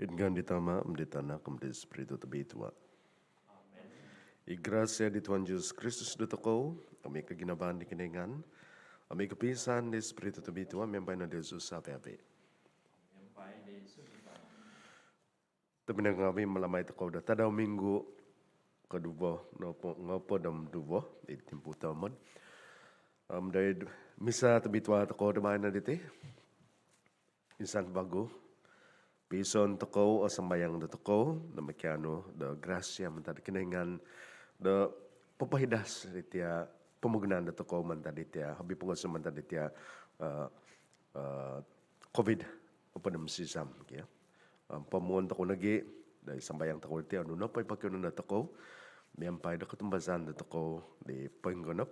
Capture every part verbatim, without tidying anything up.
Id ngaan di Tama, om di Tanak, om di Spiritu Tobitua. I grasia di Tuhan Jesus Kristus dotokou, om i koginavaan di Kinoingan, om i kopiisaan di Spiritu Tobitua, miampai no diozu avi-avi. Tobpinai ngaavi, mamalamai tokou do tadau minggu koduvo nopo, ngoopod om duvo id timpu toomod. Om doid misa tobitua tokou do baino diti, insan vagu piisoon tokou o sambayang dotokou do mokianu do grasia mantad Kinoingan do popohidas ditia pomogunan dotokou mantad ditia, hobi pongoso mantad ditia, eh, eh, covid opod om sizam, kio. Om pomuon tokou nogi do sambayang tokou ditia, onu nopo i pokionuon dotokou miampai do kotumbazaan dotokou di poinggonop,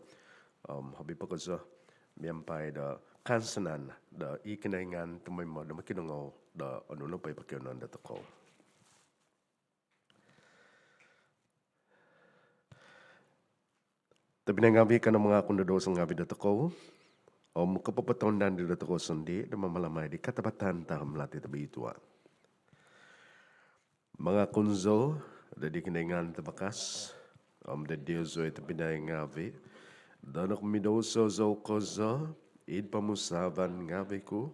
om hobi pokozo miampai do kaansanan do i Kinoingan tomoimo do mokinongou do onu nopo i pokionuon dotokou. Tobpinai ngaavi, kanou mangakun do douso ngaavi dotokou om kopopotondan di dotokou sondii do mamalamai di katapatan taahom lati tobitua. Mangakun zou do di Kinoingan Tavakas om do diozu i tobpinai ngaavi do nokomidouso zou kozo id pomusaavan ngaavi ku,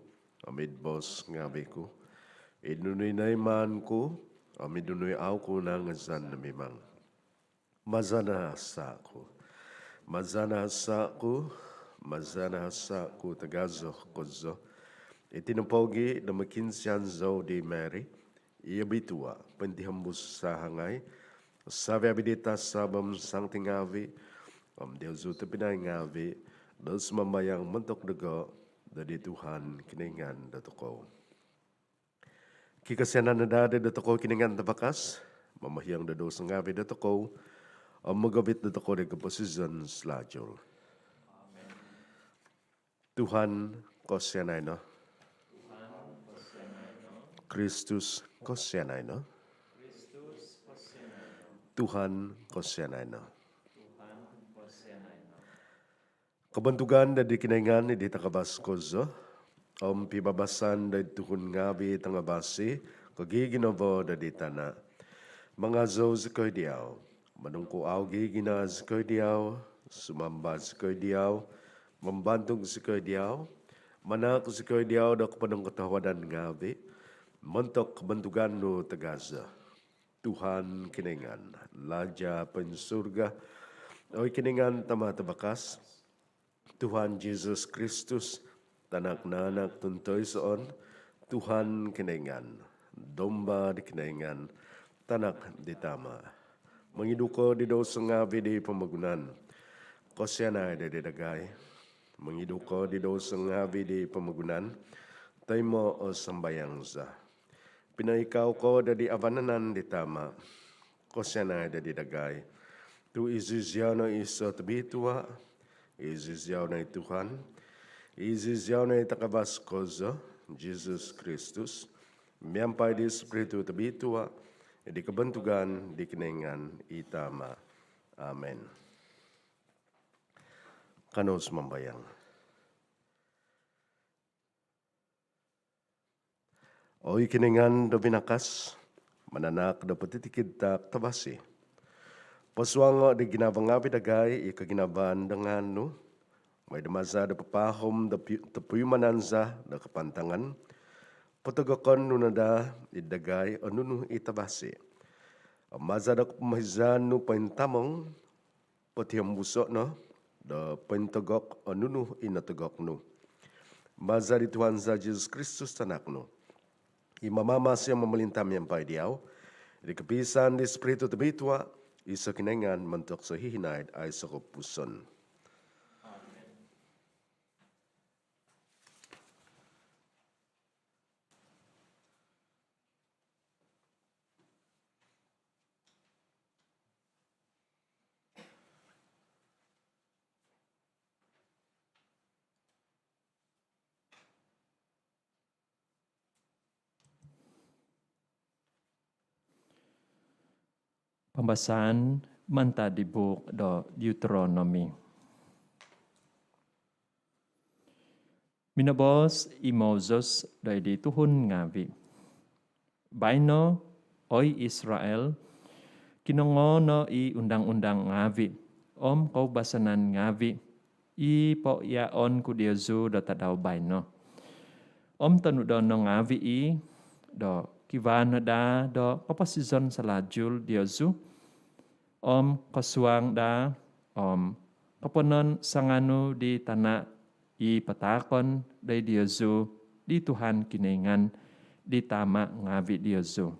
om id boos ngaavi ku, id nunu i noimaan ku, om id nunu i au ku nangazan do mimang. Maza do hasa ku. Maza do hasa ku. Maza do hasa ku tagazo kozo. Iti nopogi do mokiinsian zou di Mary i obitua, pointihombus sahangai, savi-avi di tasab om santi ngaavi, om diozu tobpinai ngaavi do sumambayang montok dogo do di Tuhan Kinoingan dotokou. Kikosianan no daa dotokou Kinoingan Tavakas, momohiong do douso ngaavi dotokou om mogovit dotokou do koposizon salajul. Tuhan, kosianai no. Kristus, kosianai no. Tuhan, kosianai no. Kobontugan do di Kinoingan id takavas kozo om pibabasan do id tuhun ngaavi tangavasi ko giginavo do di tana. Mangazou zikoi diau, monongkuau giginavo zikoi diau, sumamba zikoi diau, mombantug zikoi diau, manaak zikoi diau do koponongkotohuadan ngaavi montok kobontugan nu tagazo. Tuhan Kinoingan, Laja poinsurga, oi Kinoingan Tama Tavakas, Tuhan Jesus Kristus, Tanak nanak tuntoisoon, Tuhan Kinoingan, Domba di Kinoingan, Tanak di Tama. Mongidu ko di douso ngaavi di pomogunan, kosianai do di dagai. Mongidu ko di douso ngaavi di pomogunan, toimo o sambayang za. Pinoikau ko do di avanan di Tama, kosianai do di dagai. Tu iziziau no iso tobitua, iziziau no i Tuhan, iziziau no i takavas kozo, Jesus Kristus, miampai di Spiritu Tobitua, di kobontugan di Kinoingan i Tama. Amen. Kanou sumambayang. Oi Kinoingan do vinakas, mananahak do potitikid taak tavasi, posuango' di ginavo ngaavi' dagai i koginavaan do ngaan nu, moi do maza' do papaahom do pi-, do piumanan za do kapantangan, potogokon nu no daa id dagai o nunu i tavasi. Om maza' do kopomohizaan nu pointamong, potihombuso' no do pointogok o nunu i notogok nu. Maza' di Tuhan za Jesus Kristus Tanak nu, i mamamasi om momolinta' miampai diau, di kopiisaan di Spiritu Tobitua, iso' Kinoingan montok sohihinaid aiso' kopupuson. Pambasaan mantad di buuk do Deuteronomi. Minoboos i Moses doid di tuhun ngaavi', Baino, oi Israel, kinongoo no i undang-undang ngaavi' om koubasanan ngaavi' i poiaon ku diozu do tadau baino. Om tonudon no ngaavi' i do kivaa no daa do koposizon salajul diozu, om kosuang daa, om koponon sanganu di tana' i pataakon doid diozu di Tuhan Kinoingan di tama' ngaavi' diozu.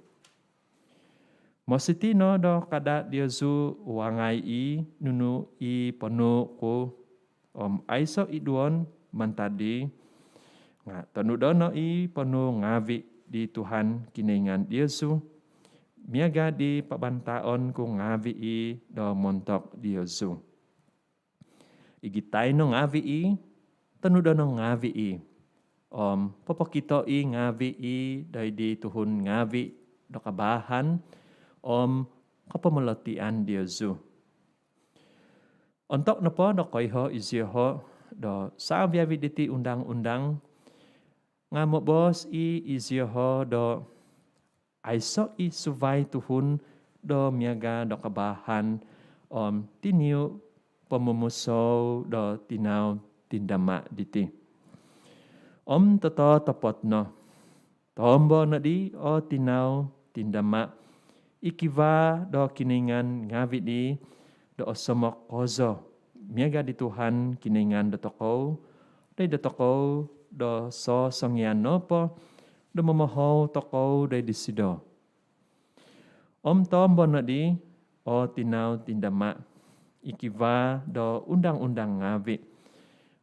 Mositi no do kada' diozu wangai i nunu i ponuu' ku, om aiso' iduon mantad dii, nga' tonudon no i ponuu' ngaavi' di Tuhan Kinoingan diozu, miaga' di pabantaon ku ngaavi' i do montok diozu. Igitai no ngaavi' i, tonudon no ngaavi' i, om popokito i ngaavi' i doid di tuhun ngaavi' do kabaahan om kopomolotian diozu. Ontok nopo do koiho' izioho' do savi-avi' diti undang-undang, nga' moboos i' izioho' do aiso' i' suvai tuhun do miaga' do kabaahan om tiniu' pomumusou do tinau tindama' diti. Om tototopot no, tombo nodi o tinau tindama' i kivaa do Kinoingan ngaavi' dii do osomok kozo miaga' di Tuhan Kinoingan dotokou doid dotokou do sosongian nopo do momohou tokou doid disido. Om tombo nodi o tinau tindama' i kivaa do undang-undang ngaavi'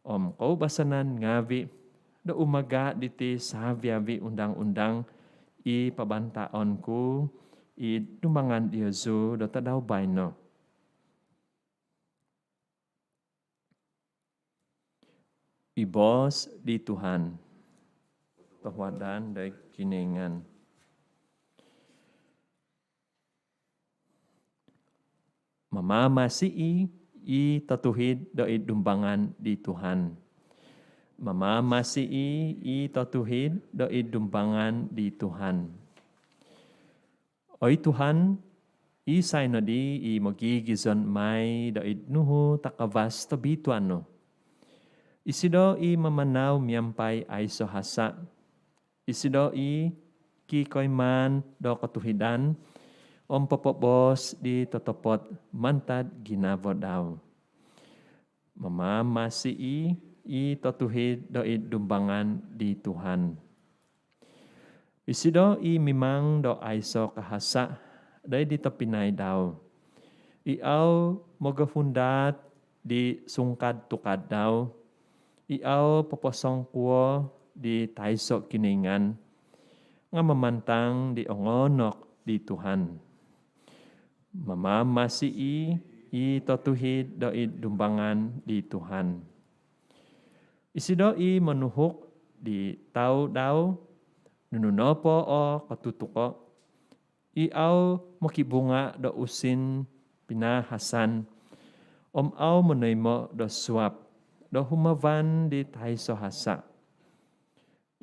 om koubasanan ngaavi' do umaga' diti savi-avi' undang-undang i pabantaon ku i dumbangan diozu do tadau baino. I boos di Tuhan. Tohuadan doid Kinoingan. Mamamasi i' i totuhid doid dumbangan di Tuhan. Mamamasi i' i totuhid doid dumbangan di Tuhan. Oi Tuhan, isai nodi i mogigizon mai doid nuhu takavas tobitua' nu? Isido i mamanau miampai aiso' hasa'. Isido i kikoimaan do kotuhidan om popoboos di totopot mantad ginavo dau. Mamamasi i' i totuhid doid dumbangan di Tuhan. Isido i mimang do aiso' kahasa' doid di tobpinai dau. I au mogohundat di sungkad-tukad dau. I au poposongkuo di taiso' Kinoingan, nga' mamantang di ongoonok di Tuhan. Mamamasi i' i totuhid doid dumbangan di Tuhan. Isido i monuhuk di tau dau, nunu nopo o kotutuko'. I au mokibunga' do usin pinahasan, om au monoimo' do suap do humavan di taiso' hasa'.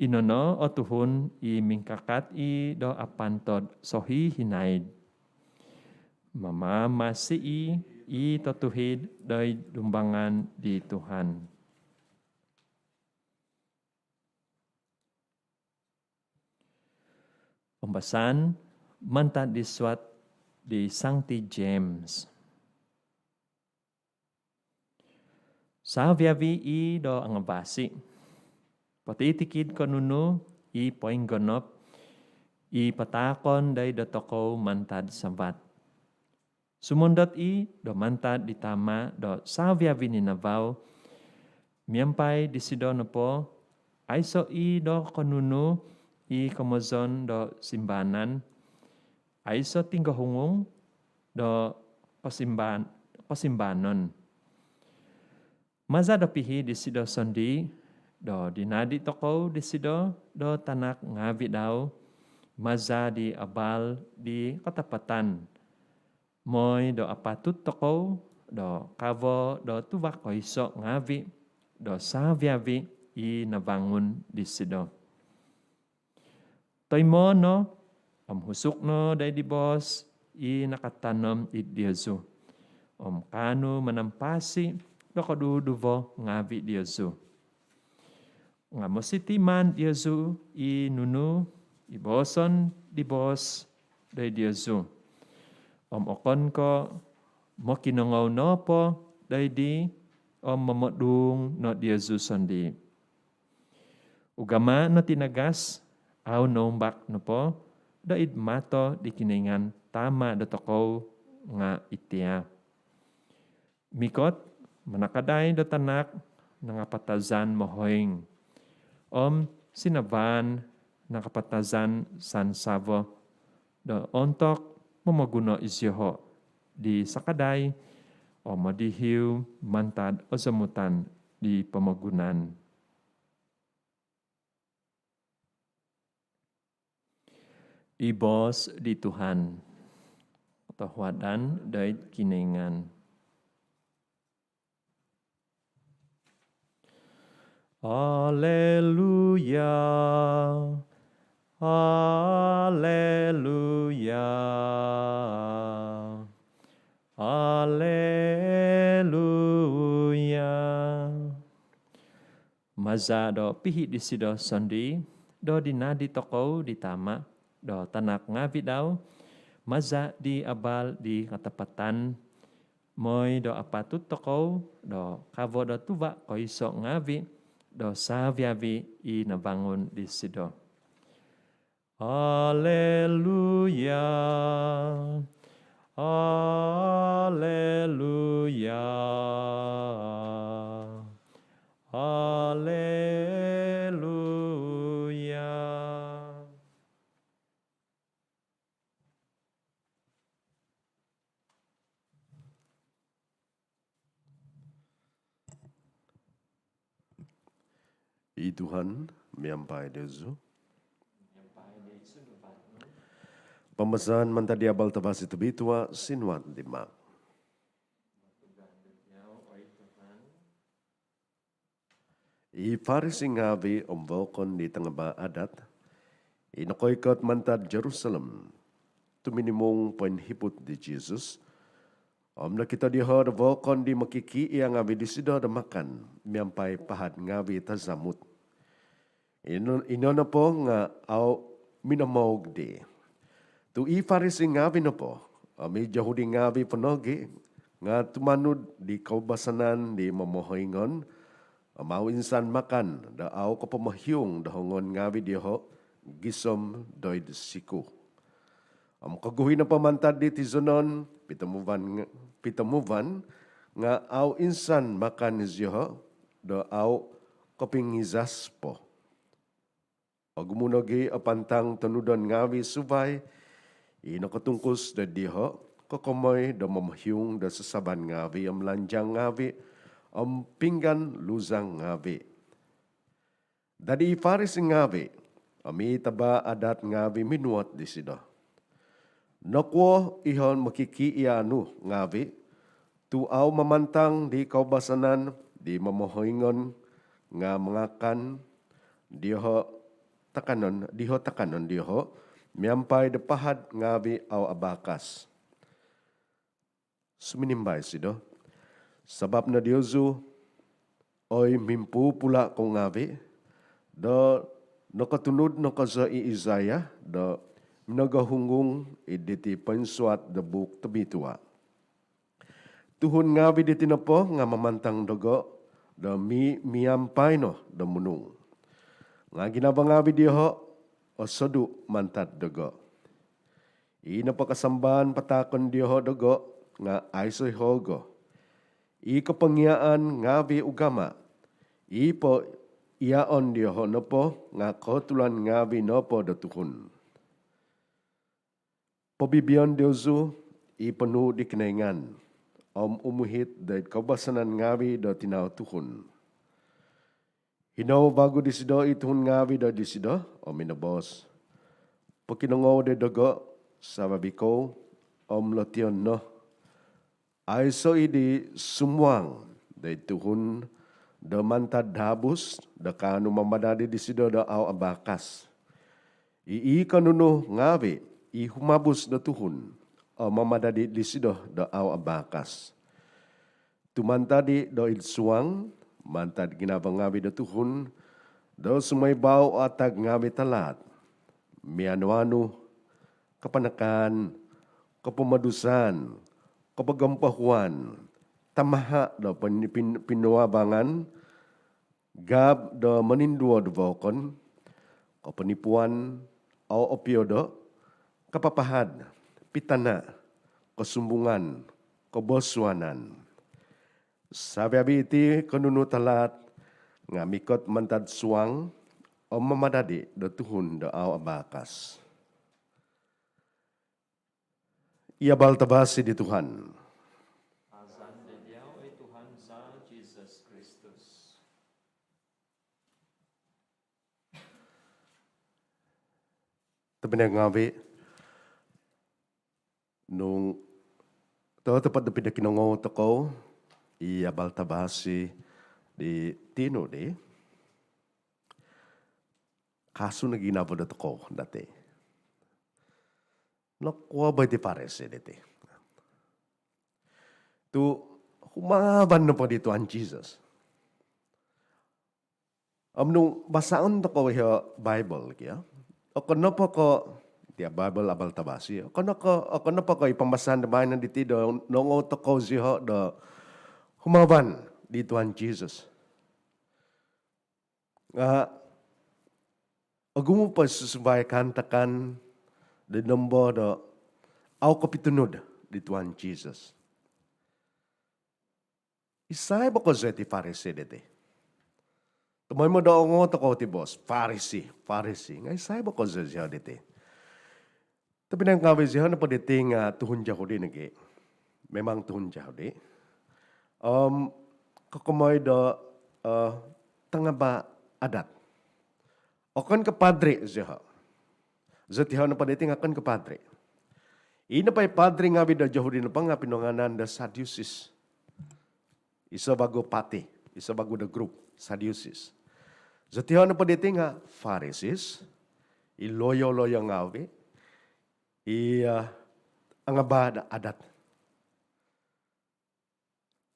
Ino no o tuhun i mingkakat i' do apantod sohihinaid. Mamamasi i' i totuhid doid dumbangan di Tuhan. Pambasaan mantad di suat di Sangti James. Savi-avi i do angavasi, potitikid ko nunu i poinggonop i pataakon doid dotokou mantad savat. Sumondot i do mantad di Tama do savi-avi ninavau. Miampai disido nopo, aiso i do konunu i komozon do simbaanan, aiso tinggohungung do kosimban-, kosimbanon. Maza do pihi disido sondii, do dinadi tokou disido do tanak ngaavi dau, maza di abal di katapatan, moi do apatut tokou do kavo do tuva koiso ngaavi do savi-avi i navangun disido. Toimoo no Om husuk no doid di boos i nakatanom id diozu, om kaanu manampasi do koduduvo ngaavi' diozu. Nga' mositi' maan diozu i nunu i booson di boos doid diozu. Om okon ko' mokinongou nopo doid dii om momoduung no diozu sondii'. Ugama' no tinagas, au noumbak nopo doid mato di Kinoingan Tama' dotokou nga' itia'. Mikot manakadai do tanak nangapatazan mohoing om sinavaan nangapatazan sansavo do ontok momoguno isioho' di sakadai om modihiu mantad ozomutan di pomogunan. I boos di Tuhan. Kotohuadan doid Kinoingan. Aleluya, aleluya, aleluya. Maza' do pihi' disido sondii' do dinadi tokou di Tama' do tanak ngaavi' dau, maza' di abal di katapatan, moi do apatut tokou do kavo do tuva' koiso' ngaavi' do savi-avi' i nabangun disido. Aleluya, aleluya, aleluya. I Tuhan miampai diozu. Pambasaan mantad di Abal Tavasi Tobitua sinuat di Mark. I Farisi ngaavi' om vookon di tangaba' adat i nokoikot mantad Jerusalem tuminimung poinhiput di Jisus, om nokito dioho' do vookon di mokikiia' ngaavi' disido do makan miampai pahad ngaavi' tazamut. Ino, ino nopo nga' au' minomoug dii. Tu' i Farisi ngaavi' nopo om i Jahudi ngaavi' po nogi' nga' tumanud di koubasanan di momohoingon om au' insan makan do au' kopomohiung do hongon ngaavi' dioho' gisom doid siku. Om koguhi' nopo mantad di tizonon pitomuvan, pitomuvan nga' au' insan makan izioho' do au' kopingizas po. Ogumu' nogi' o pantang tonudon ngaavi' suvai i nokotungkus do dioho' kokomoi do momohiung do sasaban ngaavi' om lanjang ngaavi' om pinggan luzang ngaavi'. Dadi i Farisi ngaavi' om i taba' adat ngaavi' minuot disido, "Nokuo iho' mokikiia' nu ngaavi' tu' au' mamantang di koubasanan di momohoingon nga' mangakan diho' takanon, diho' takanon dioho' miampai do pahad ngaavi' au' abakas?" Suminimbai isido, "Sabap no diozu, oi mimpupula' kou ngaavi', do nokotunud no kozo i Isaya do minogohunggung id diti poinsuat do Buuk Tobitua'. Tuhun ngaavi' diti nopo nga' mamantang dogo' do mi-, miampai no do munung, nga' ginavo ngaavi' dioho' osodu' mantad dogo'. I nopo kasambaan pataakon dioho' dogo' nga' aiso' i' hoogo. I kopongiaan ngaavi' ugama, i po iaon dioho' nopo nga' kootulan ngaavi' nopo do tuhun." Pobibion diozu i ponuu' di Kinoingan om umuhit doid koubasanan ngaavi' do tinau tuhun. Hinou vagu disido i tuhun ngaavi' do disido om minoboos, "Pokinongou do dogo' sababi kou om lotion no. Aiso' i' di sumuang doid tuhun do mantad habus do kaanu mamadadi disido do au' abakas. I ii ko' nunu ngaavi' i humabus do tuhun om mamadadi disido do au abakas. Tu mantad i' do id suang, mantad ginavo ngavi' do tuhun, do sumoi bau atag ngavi' talaat, mianu-anu, kapanakan, kopomodusan, kopogompahuan, tamaha' do pin- pin- pinuabangan, gab do moninduo do vokon, koponipuan, au opiodo', kapapahad, pitana', kosumbungan, kobosuanan. Savi-avi' iti konunu talaat nga' mikot mantad suang om mamadadi do tuhun do au abakas. I abal tavasi di Tuhan. Azan do diau, oi Tuhan za Jesus Kristus. Tobpinai ngavi', nung totopot do pinokinongou tokou i abal tavasi di tinu di, kasu no ginavo do tokou dati. Nokuo bo iti Farisi diti? Tu humavan nopo di Tuhan Jesus. Om nung basaon tokou iho Bible kio, okon nopo ko' tia Bible abal tavasi, okon nopo ko', okon nopo ko' i pambasaan do baino diti do nongou tokou ziho do humavan di Tuhan Jesus. Nga' ogumu po susuvai kaantakan di nombo do au kopitunud di Tuhan Jesus. Isai bo kozo iti Farisi diti? Tomoimo do ongou tokou ti boos Farisi, Farisi. Nga' isai bo kozo ziho diti? Tobpinai ngavi', ziho nopo diti nga' tuhun Jahudi nogi'. Memang tuhun Jahudi. Om kokomoi do, eh, tangaba adat. Okon ko' padri ziho. Zotiho nopo diti nga' okon ko' padri. I nopo i padri ngavi' do Jahudi nopo nga' pinungaanan do Sadducees. Iso vagu parti, iso vagu do grup, Sadducees. Zotiho nopo diti nga' Pharisees, i loyo-loyo ngavi', i, eh, angaba do adat.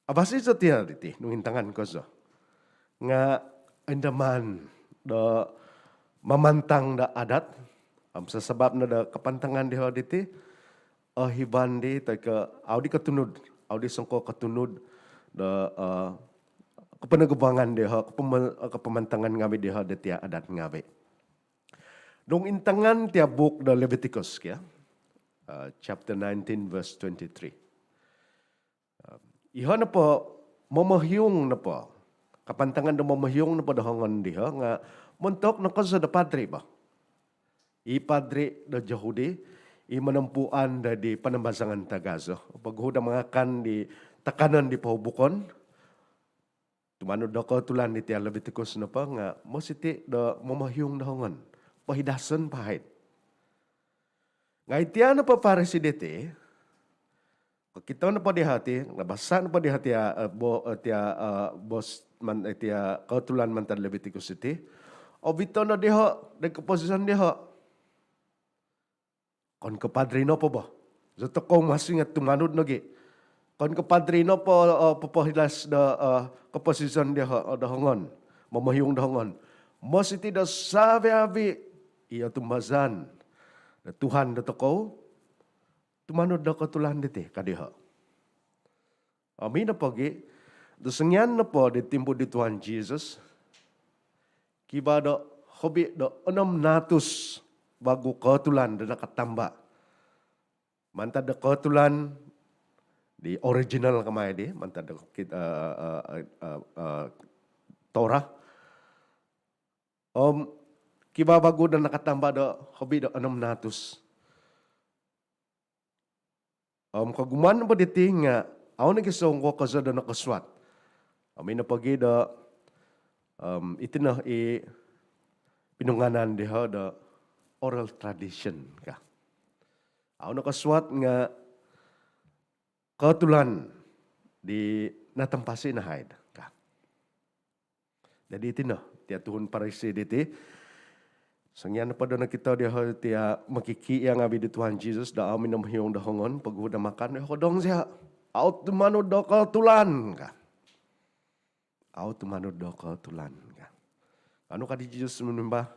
Avasi zotiho diti nung intangan kozo nga' oindaman do mamantang do adat. Om sasabap no do kapantangan diho diti, ohivan di toi ko' au di kotunud, au di songkuo kotunud do, eh, koponogubangan diho, kopoma- kopomantangan ngavi' diho do tia adat ngavi'. Nung intangan tia buuk do Leviticus kio, eh, chapter nineteen verse twenty-three. Iho nopo momohiung nopo, kapantangan do momohiung nopo do hongon diho nga' montok no kozo do padri bo. I padri do Jahudi, i monompuan do di panambazangan tagazo. Poguhu do mangakan di takanon di pohubukon, tumanud do kootulan di tia Leviticus nopo nga' mositi do momohiung do hongon. Pohidason po haid. Nga' i tia nopo Farisi diti, kokito nopo diho ti, nabasa nopo diho tia, eh, bo-, eh, tia, eh, boos man-, eh, tia kootulan mantad Leviticus diti, ovito no diho do koposizon diho. Okon ko' padri nopo bo. Zotokou masi nga' tumanud nogi'. Okon ko' padri nopo, eh, popohidas do, eh, koposizon diho, eh, do hongon. Momohiung do hongon. Mositi do savi-avi' i otumbazaan do Tuhan dotokou, tumanud do kootulan diti, ka diho. Om ino pogi, do songian nopo di timpu di Tuhan Jesus, kivaa do hobi do onom nahatus vagu kootulan do nakatamba. Mantad do kootulan di original kamai di, mantad do kit-, eh, eh, eh, eh, eh, Torah. Om kivaa vagu do nakatamba do hobi do onom nahatus. Om kogumuan nopo diti nga' au nogi songkuo kozo do nokosuat. Om ino pogi do, om iti no i pinungaanan diho do oral tradition ka. Au nokosuat nga' kootulan di natampasi no haid ka. Jadi iti no, tia tuhun Farisi diti, Songian nopo do nokito dioho tia mokikiia ngavi di Tuhan Jesus do au minomohiong do hongon, poguhu do makan, "Ohodong zia, au tumanud do kotulan," ka. "Au tumanud do kotulan," ka. Onu ka di Jesus minimbal,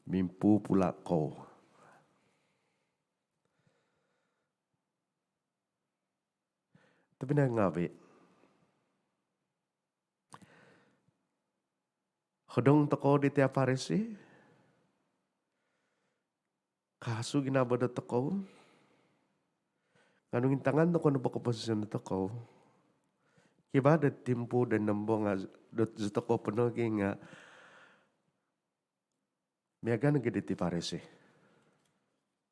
"Mimpupula kou." Tapi nangaavi, hodong tokou di tia Farisi, kasu ginavo do tokou, nga nung intangan tokou nopo koposizon do tokou, kivaa do timpu do nombo nga do tokou po nogi nga miaga nogi di ti Farisi.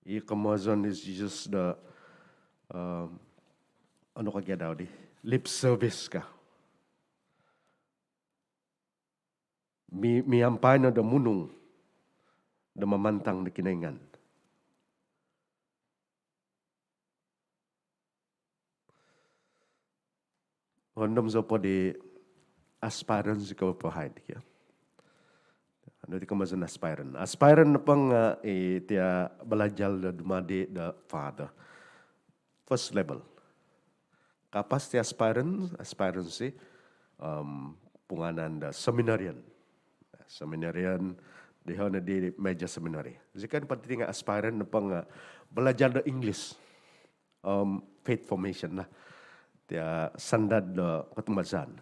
I komozon di Jesus do, um, onu ka gia dau di, lip service ka. Mi, miampai no do munung do mamantang do Kinoingan. Hondom zou po di aspirant zikoi po haid kio. Onu ti komozon aspirant? Aspirant nopo nga i tia balajar do dumadi do father. First level. Kapas ti aspirant, aspirant si, um, pungaanan do seminarian. Seminarian, diho no di major seminary. Zikoi po ti nga aspirant nopo nga balajar do English. Um, faith formation lah. Tia standard do kotumbazaan.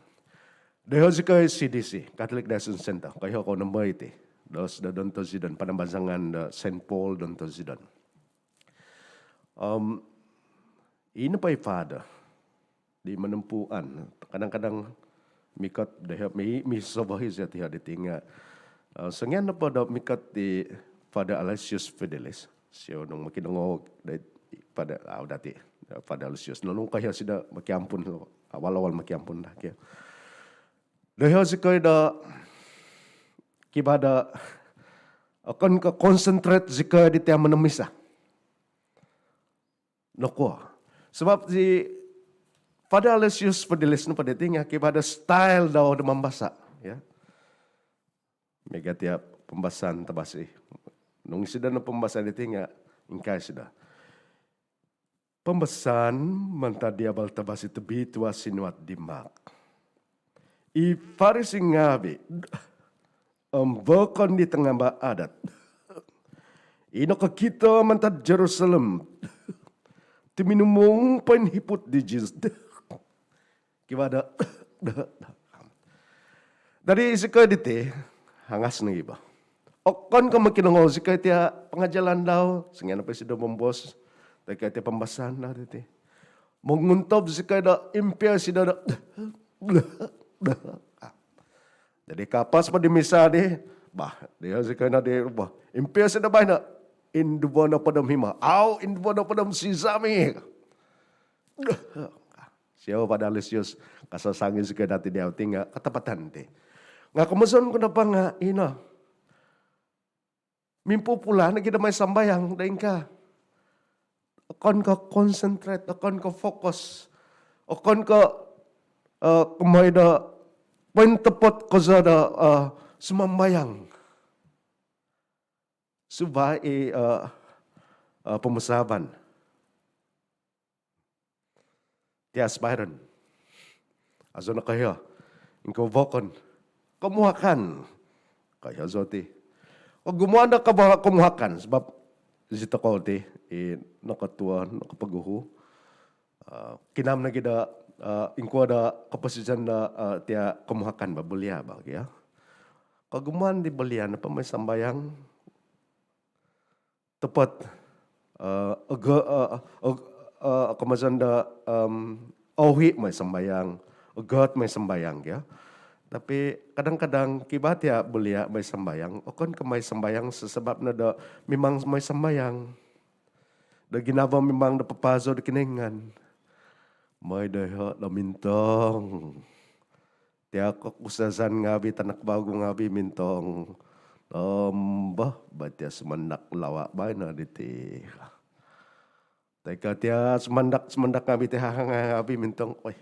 Diho zikoi C D C, Catholic Diocesan Centre. Koiho kou nombo iti. Dos do Donto Zidon, Panambazangan do Saint Paul Donto Zidon. Um, ino po i father di manampuan. Kadang-kadang mikot diho, mi, misobohi zia tiho di tinga. Uh, songian nopo do mikot di Father Aloysius Fidelis. Sio nung mokinongou di Father, au dati, Father Aloysius. Nung koiho sido mokiampun, awal-awal mokiampun dah kio. Diho zikoi do kivaa do okon ko concentrate zikoi di tia manamisa. Nokuo? Sabab di Father Aloysius Fidelis nopo di tinga kivaa do style dau do mambasa, ya. Miaga tia pambasaan tavasi. Nung isido no pambasa di tinga, ingkaa isido. Pambasaan mantad di Abal Tavasi Tobitua sinuat di Mark. I Farisi ngaavi om vokon di tangamba adat i nokokito mantad Jerusalem tuminumong poinhiput di Jesus. Kivaa do. Dadi zikoi diti, hangas nogi bo. Okon ko mokinongou zikoi tia pangajalan dau, songian nopo isido mombos, toi ko tia pambasaan dau diti. Monguntob zikoi do impio isido do. Dadi kapas po di misa di, bah, diho zikoi no di, bah, impio isido baino, induvo nohopod om himo. Au, induvo nohopod om sizam i. Sio Father Aloysius, kasasangi zikoi dati di au tinga, katapatan ti. Nga komozon ku nopo nga ino. Mimpupula nogi do moi sambayang do ingkaa. Okon ko concentrate, okon ko fokus. Okon ko, eh, komoi do pointopot kozo do, eh, sumambayang. Subai i, eh, eh, pomusaavan. Tia aspirant. Azo no koiho. Ingkuo vokon. Komuhakan. Koiho zou ti. Kogumuan do komuhakan. Sabab zi tokou ti, i nokotuo, nokopoguhu. Eh, kinam nogi do, eh, ingkuo do koposizon do, eh, tia komuhakan bo, belia bo kio. Kogumuan di belia nopo moi sambayang. Topot, eh, ogo-, eh, og-, eh, komozon do, em, ouhi moi sambayang, ogot moi sambayang kio. Tapi kadang-kadang kivaa tia belia moi sambayang, okon ko moi sambayang sasabab no do mimang moi sambayang. Do ginavo mimang do papazo do Kinoingan. Moi doiho do mintong. Tia kokusazan ngaavi, tanak vagu ngaavi mintong. Om bah, bah tia sumandak lawa baino diti. Toi ko tia sumandak, sumandak ngaavi, tia hahang ngaavi mintong. Oi.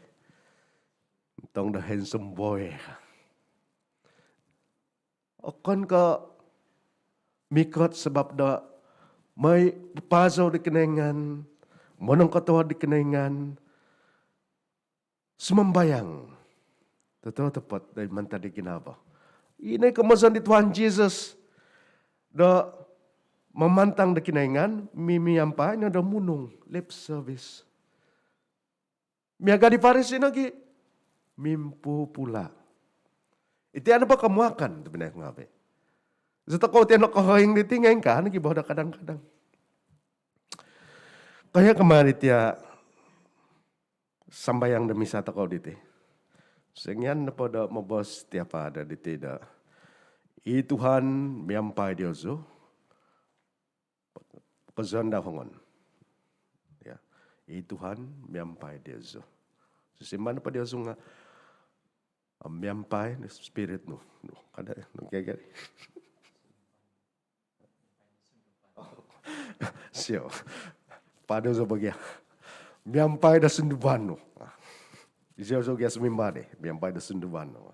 Mintong do handsome boy. Okon ko mikot sabab do moi papazou di Kinoingan, monongkotohuod di Kinoingan, sumambayang. Totopot do mantad di ginavo. Ino i komozon di Tuhan Jesus do mamantang do Kinoingan, mimiampai no do munung, lip service. Miaga di Farisi nogi, mimpupula. Iti ano po komuakan tu binaik ngavi. Zotokou ti ano kohoing diti nga ingkaa nogi boh do kadang-kadang. Koyo kama di tia sambayang do misa tokou diti. Songian nopo do moboos tia Father diti do, "I Tuhan miampai diozu." Kozon dau hongon. Ya. "I Tuhan miampai diozu." Sisimbar nopo diozu nga, "Miampai di spirit nu." Nu, kada, nu, kaya, kaya. Sio. Pada so bagia. "Miampai do sunduvan nu." Sio so gia sumimbar di, "Miampai do sunduvan nu."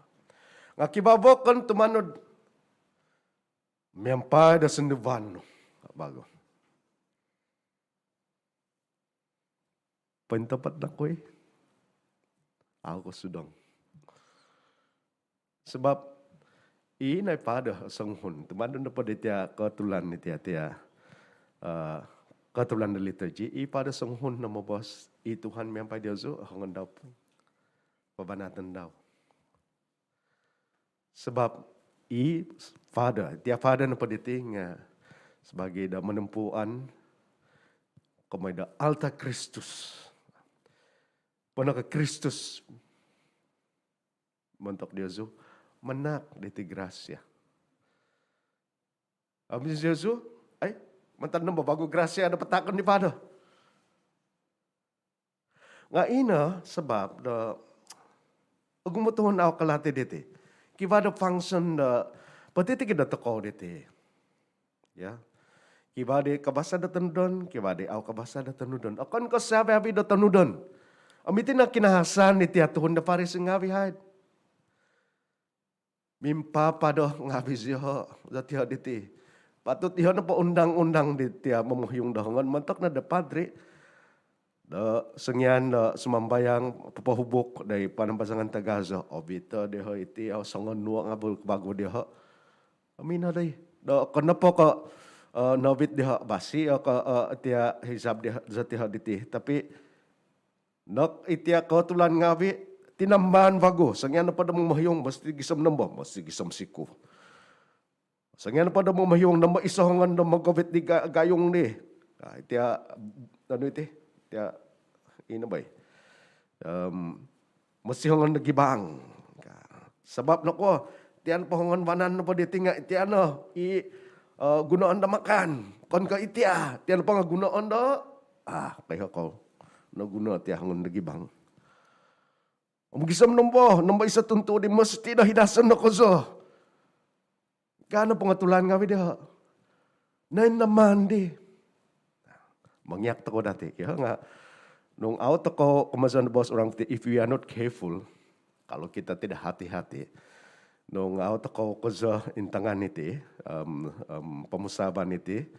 Nga kivaa vokon tumanud, "Miampai do sunduvan nu." Bagu. Pointopot nakui, au kosudong. Sabab i nai Father songuhun. Tumanud nopo di tia kotulan di tia, tia, eh, kotulan di liturgi, i Father songuhun no moboos, "I Tuhan miampai diozu," hongon dau po. Pabanaton dau. Sabab i Father, tia Father nopo diti nga sabaagi do monompuan komoi do alter Christus. Pono ko Kristus montok diozu, manahak diti grasia. Om diozu, ai, mantad no bagu grasia do patahakon di Father. Nga ino sabab do ogumu tuhun au kalati diti. Kivaa do function do potitikid do tokou diti. Ya. Kivaa di kabasa do tonudon, kivaa di au kabasa do tonudon. Okon ko savi-avi do tonudon. Om iti no kinahasan di tia tuhun do Farisi ngavi haid. Mimpapado ngavi zioho, zioho diti. Patut iho nopo undang-undang di tia momohiung do hongon montok no do padri. Do songian do sumambayang popohubuk di panambazangan tagazo, ovito dioho iti, au songon nuo ngabul kabagu dioho. Om ino doi. Do okon nopo ko, eh, novit dioho basi, eh, ko, eh, tia hizab dioho, zioho diti. Tapi nok itia kotulan ngavi, tinambahan vagu. Songian nopo do momohiung, mesti gisom nombo, mesti gisom siku. Songian nopo do momohiung, nombo iso hongon do mogovit di ga-, gayung di. Ah, itia, anu iti, itia, ino bai. Em, mesti hongon do gibang. Sabab nokuo, tia nopo hongon vanan nopo diti nga, tia no, i, eh, gunoon do makan. Okon ko itia, tia nopo nga gunoon do, ah, kaiho kou. Noguno tia hongon do gibang. Om gisom nombo, nombo iso tuntu di mesti do hidason do kozo. Ingkaa no pongotulan ngavi dioho. Nai naman di. Mongiak tokou dati, ya, nga. Nung au tokou, komozon boos orang ti, if we are not careful, kalau kita tidak hati-hati, nung au tokou kozo intangan iti, em, em, pomusaavan iti,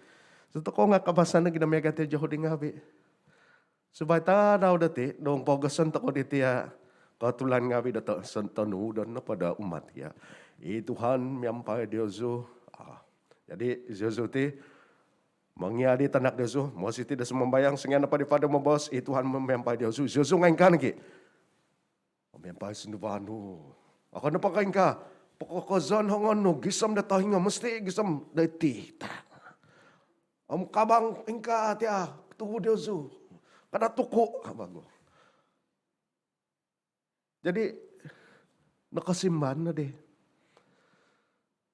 so tokou nga kabasan lagi do miaga tia Jahudi ngavi. Subai tadau dati, nung pogoson tokou di tia kotulan ngavi do to-, son-, tonudon nopo do umat, ya. "I Tuhan miampai diozu." Ah. Jadi, ziozu ti, mongia di tanak diozu, mositi do sumambayang, songian nopo di Father moboos, "I Tuhan miampai diozu." Ziozu nga ingkaa nogi. "Miampai sunduvan nu." Okon nopo ko ingkaa, pokokozon hongon nu, gisom do tohingo, mesti gisom do iti. Om kabang ingkaa tia, tuhu diozu. Kada tuku, ah, vagu. Jadi, nokosimban no di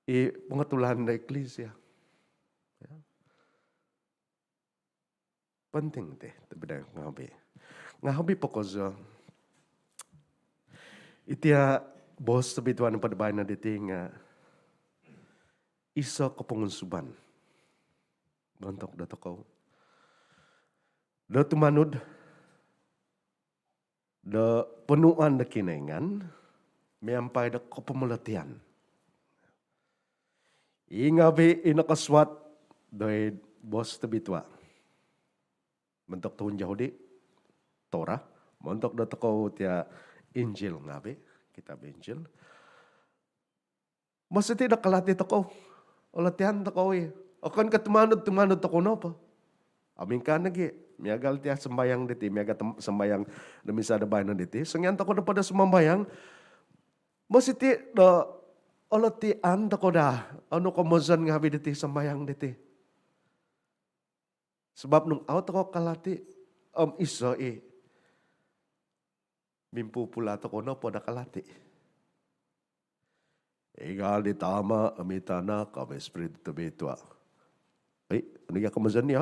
i pongotulan do eklisia. Ya. Penting ti, tapi do ngavi. Ngavi po kozo. Itia boos tobitua nopo do baino diti nga iso kopongunsuban montok do tokou. Do tumanud do ponuan do Kinoingan, miampai do kopomolotian. I ngavi' i nokosuat doid boos tobitua'. Montok tuhun Yahudi, Torah. Montok do tokou tia Injil ngavi', kitab Injil. Mositi' do kalati tokou. Olotian tokou i. Okon ko' tumanud-tumanud tokou nopo. Om ingkaa nogi', miagal tia sambayang diti, miagal sambayang do misa do baino diti. Songian tokou nopo do sumambayang, mositi' do olotian tokou daa onu komozon ngavi' diti sambayang diti. Sabap nung au tokou kalati om iso i, mimpupula tokou nopo do kalati. Ingkaa di Tama', om i Tanak, om i Spiritu Tobitua'. Oi, onu gia komozon dii?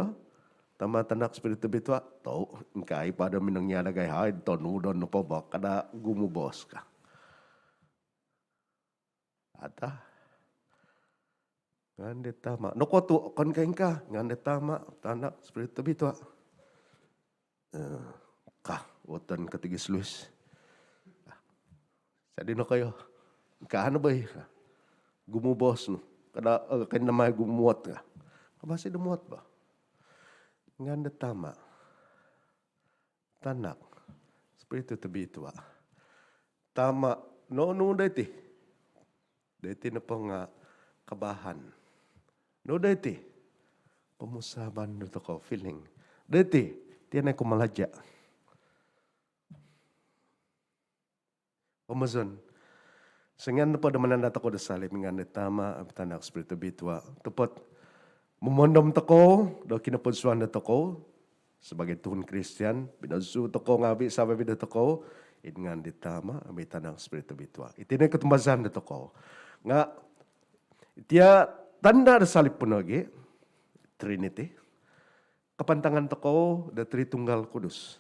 Tama', Tanak, Spiritu Tobitua'. Tou, ingkaa i' po do minongia' dagai hai, tonudon nopo bo, kada gumuboos ka. Ata. Ngaan di Tama'. Nokuo tu' okon ko' ingkaa, ngaan di Tama', Tanak, Spiritu Tobitua'. Eh, ka, woton katigis luis. Jadi nokoyo. Ingkaa no bo i. Gumuboos nu. Kada, eh, kain namai gumuot ka. Ka masi do muot bo. Ngaan di Tama', Tanak, Spiritu Tobitua'. Tama', nunu doiti? Doiti nopo nga' kabaahan. Nunu doiti? Pomusaavan do tokou, feeling. Doiti, tia nai kumalaja'. Komozon. Songian nopo do mananda' tokou do salib, ngaan di Tama', om i Tanak, Spiritu Tobitua'. Topot momondom tokou do kinopodsuan do tokou sabaagi tuhun Kristian, binodsu tokou ngavi' savi-avi' do tokou id ngaan di Tama', om i Tanak, Spiritu Tobitua'. Iti no i kotumbazaan do tokou. Nga' tia tanda' do salib po nogi', Trinity, kapantangan tokou do Tritunggal Kudus.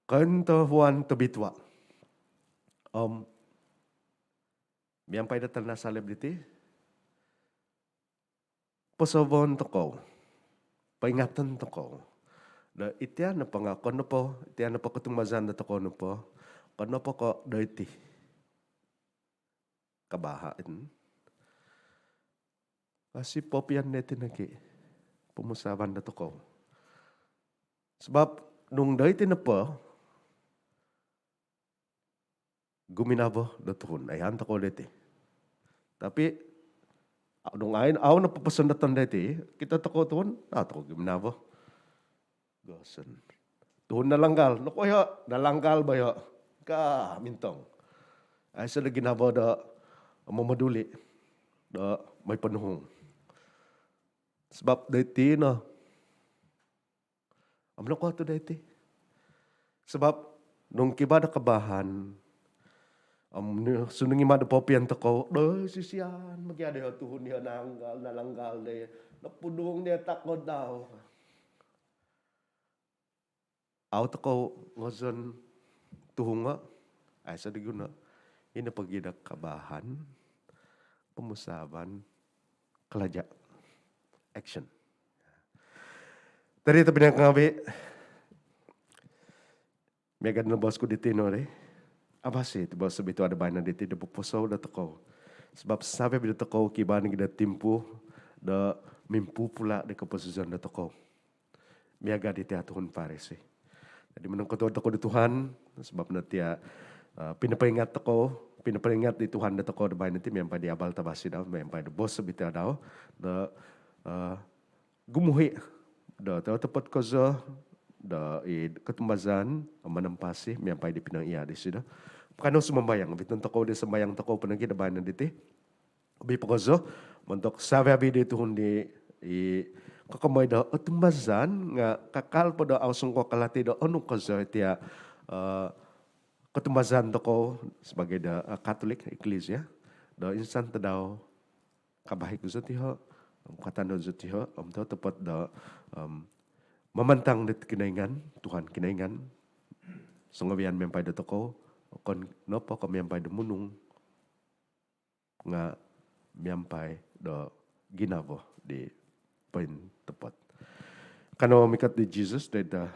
Kointohuadan Tobitua'. Om miampai do tanda' salib diti, posovoon tokou, poingaton tokou do itia nopo nga' okon nopo, itia nopo kotumbazaan do tokou nopo, okon nopo ko' doiti kabaahan. Kasi popian doiti nogi' pomusaavan do tokou. Sabap nung doiti nopo, guminavo do tuhun, aihaan tokou doiti. Tapi nung au, au nopo posondoton doiti, kito tokou tuhun, au tokou guminavo. Goson. Tuhun nalanggal, nokuo iho', nalanggal bo iho'. Ka mintong. Aiso do ginavo do momoduli' do moi ponuhung. Sabap doiti no. Om nokuo tu' doiti? Sabap nung kivaa do kabaahan, om sundung i' ma do popian tokou, do sisian, mogiado iho' tuhun iho' nanggal, nalanggal dii, nopudung dii takod dau. Au tokou ngozon tuhungo', aiso di guno. Ino pogi do kabaahan, pomusaavan, kalaja', action. Tadi tobpinai ngavi', miaga' no boos ku diti no ri. Avasi' ti boos tobitua' do baino diti do poposou do tokou. Sabap savi-avi' do tokou kivaa nogi' do timpu do mimpupula' di koposizon do tokou. Miaga' di tia tuhun Farisi. Jadi monongkotoluod tokou di Tuhan, sabap no tia, eh, pinopoingat tokou, pinopoingat di Tuhan do tokou do baino ti miampai di abal tavasi dau, miampai do boos tobitua' dau, do, eh, gumuhi' do totopot kozo do id kotumbazaan, manampasi miampai di pinoia' disido. Kanou sumambayang, obiton tokou di sambayang tokou po nogi' do baino diti. Obi po kozo montok savi-avi' di tuhun di i kokomoi do otumbazaan nga' kakal po do au songkuo kalati do onu kozo tia, eh, kotumbazaan tokou sabaagi do, eh, Katolik, Eklisia, do insan tadau kabahi' ku zosido, om katanud zosido, om totopot do, om mamantang dit Kinoingan, Tuhan Kinoingan, songovian miampai do tokou, okon nopo ko' miampai do munung, nga' miampai do ginavo di pointopot. Kanou mikot di Jesus doid, eh,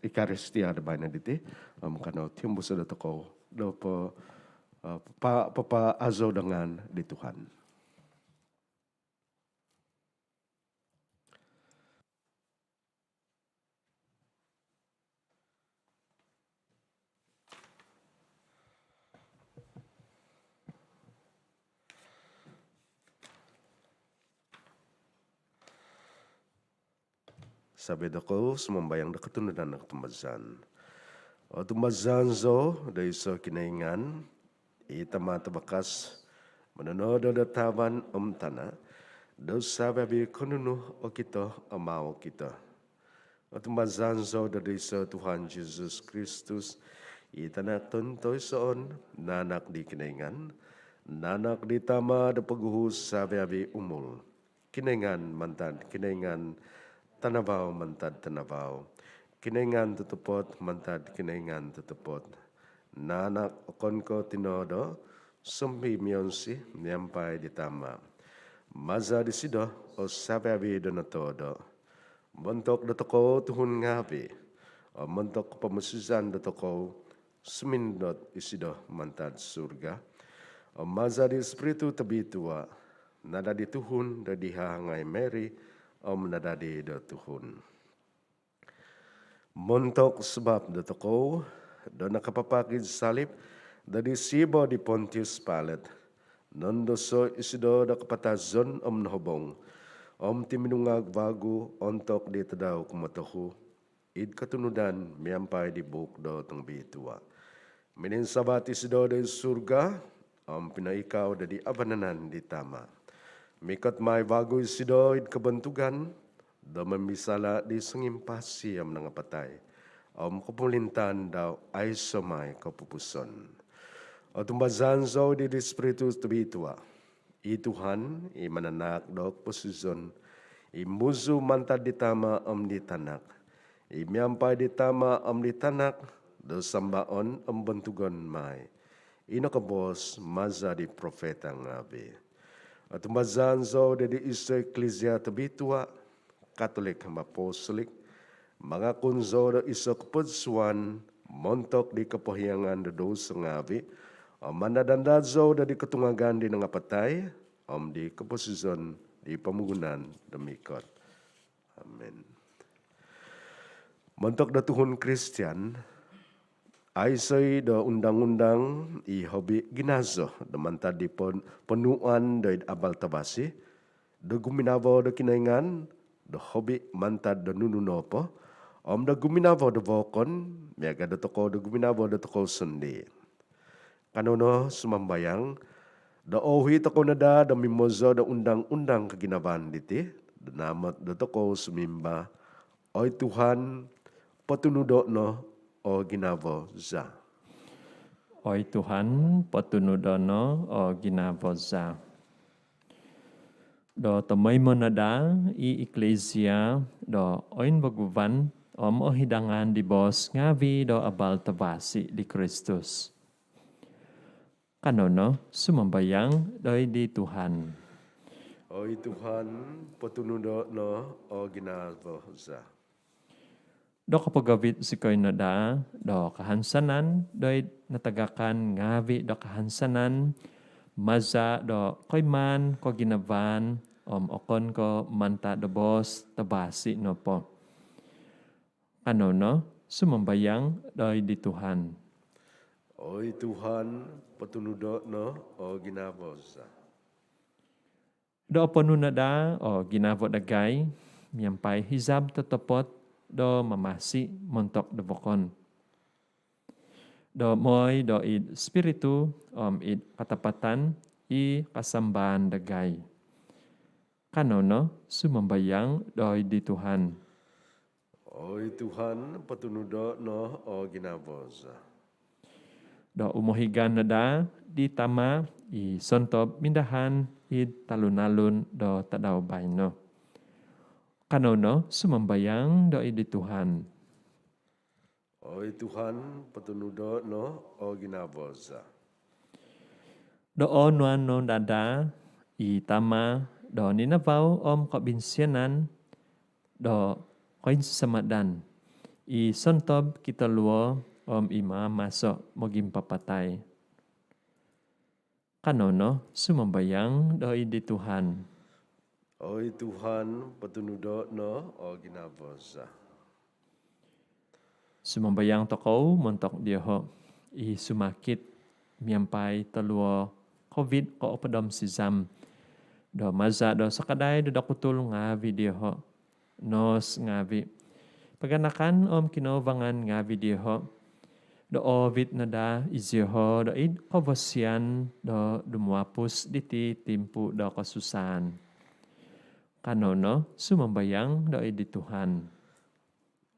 Eukaristia do baino diti, om kanou tiumbuso' do tokou do po, eh, pa, papaazou do ngaan di Tuhan. Sabi dokou sumambayang do kotunudan do kotumbazaan. Otumbazaan zou do iso Kinoingan, i Tama Tabakas, mononodo do tavan om tana, do sabi-abi ko nunu okito om au okito. Otumbazaan zou do iso Tuhan Jesus Kristus, i Tanak tontoisoon, nanak di Kinoingan, nanak di Tama do poguhu sabi-abi umul. Kinoingan mantad Kinoingan, tanavau mantad tanavau, Kinoingan totopot mantad Kinoingan totopot. Nanak okon ko tinodo, sompimionsi miampai di Tama. Maza disido o sabi-abi do notodo. Montok dotokou tuhun ngaavi, om montok pomosizan dotokou, sumindot isido mantad surga. Om maza di Spiritu Tobitua, nadadi tuhun do di hahangai Mary, om nadadi do tuhun. Montok sabap dotokou, do nakapapak id salip do di siba di Pontius Pilate, nondoso isido do kapatazon om nohobong, om tuminungag vagu ontok di tadau kumotohu, id kotunudan miampai di buuk do tongobitua. Mininsavat isido do id surga, om pinoikau do di avanan di Tama. Mikot mai vagu isido id kobontugan, do momisala di songimpasi om nangapatai, om kopomolintaan dau aiso mai kopupuson. Otumbazaan zou di Spiritu Tobitua, i Tuhan, i mananahak do koposizon, i muzu mantad di Tama om di Tanak, i miampai di Tama om di Tanak do sambaon om bontugon mai, i nokoboos maza di profeta ngaavi. Otumbazaan zou di iso Eklisia tobitua, Katolik om Apostolik. Mangakun zou do iso kopodsuan montok di kopohiangan do douso ngaavi, om mandad-andad zou do di kotungagan di nangapatai, om di koposizon di pomogunan do mikot. Amin. Montok do tuhun Kristian, aiso i do undang-undang i hobi ginazo do mantad di pon-, ponuan do id abal tavasi, do guminavo do Kinoingan do hobi mantad do nunu nopo, om do guminavo do vokon miaga dotokou do guminavo dotokou sondii. Kanou no sumambayang do ouhi tokou no daa do mimozo do undang-undang koginavaan diti, do naamot dotokou sumimba, "Oi Tuhan, potunudo no o ginavo za." Oi Tuhan, potunudo no o ginavo za. Do tomoimo no daa i Eklisia do oinvaguvan om ohidangan di boos ngaavi do abal tavasi di Kristus. Kanou no sumambayang doid di Tuhan. Oi Tuhan, potunudo no o ginavo za. Do kopogovit zikoi no daa do kahansanan doid natagakan ngaavi do kahansanan, maza do koimaan koginavaan om okon ko mantad do boos tavasi nopo. Kanou no sumambayang doid di Tuhan. Oi Tuhan, potunudo no o ginavo za. Do oponu no daa o ginavo dagai miampai hizab totopot do mamasi montok do vokon, do mooi doid Spiritu om id katapatan i kasambaan dagai. Kanou no sumambayang doid di Tuhan. Oi Tuhan, potunudo no o ginavo za. Do umohigan no daa di Tama i sontob mindahan id talun-alun do tadau baino. Kanou no sumambayang doid di Tuhan. Oi Tuhan, potunudo no o ginavo za. Do oonuan no daa di Tama do ninavau om kobinsianan do koinsamadan i sontob kitoluo om i maamaso mogimpapatai. Kanou no sumambayang doid di Tuhan. Oi Tuhan, potunudo no o ginavo za. Sumambayang tokou montok dioho i sumakit miampai toluo Covid koopod om sizam. Do maza do sakadai do dokutul ngaavi dioho, nos ngaavi paganakan om kinoubangan ngaavi' dioho', do oovit no daa iziioho' do id kobosian do dumuapus diti timpu do kosusaan. Kanou no sumambayang do id di Tuhan.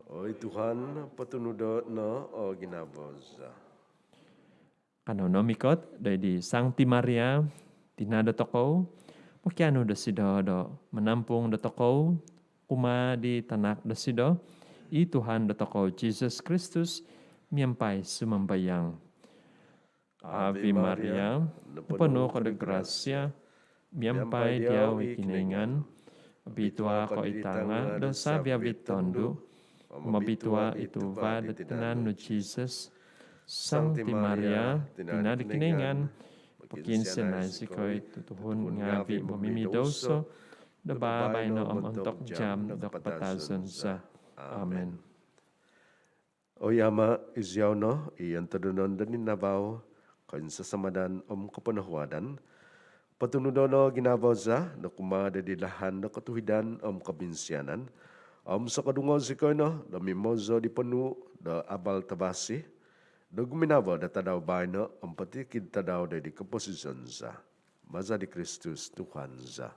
Oi Tuhan, potunudo' no o ginavo za. Kanou no mikot do id di Sangti Maria, tina dotokou, mokianu dosido do manampung dotokou kumaa di tanak dosido, i Tuhan dotokou Jesus Kristus, miampai sumambayang. Ave Maria, noponu ko do grasia, miampai diau i Kinoingan, obitua ko id tanga' do savi-avi' tondu', om obitua i tuva' do tinan nu Jesus. Sangti Maria, tina do Kinoingan, pokiinsianai zikoi tuhun ngaavi' momimidouso, do baino om ontok jaam do kapatazon za. Amen. Oi Ama', iziau no i ontodonon do ninavau, koinsasamadan om koponohuadan, potunudo' no ginavo za do kumaa do id lahan do kotuhidan om kobinsianan, om sokodungo zikoi no do mimozo di ponuu' do abal tavasi, do guminavo do tadau baino om potikid tadau do id koposizon za. Maza di Kristus Tuhan za.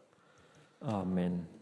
Amen.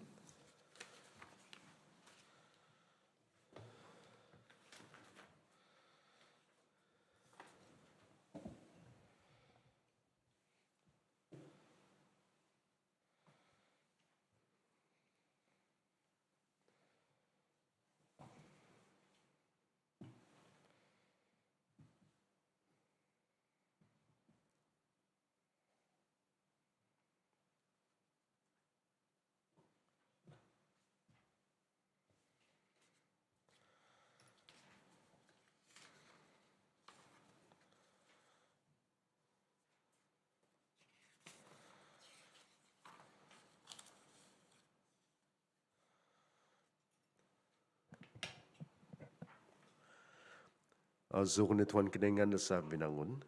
Aazou ko no Tuhan Kinoingan do savinangun.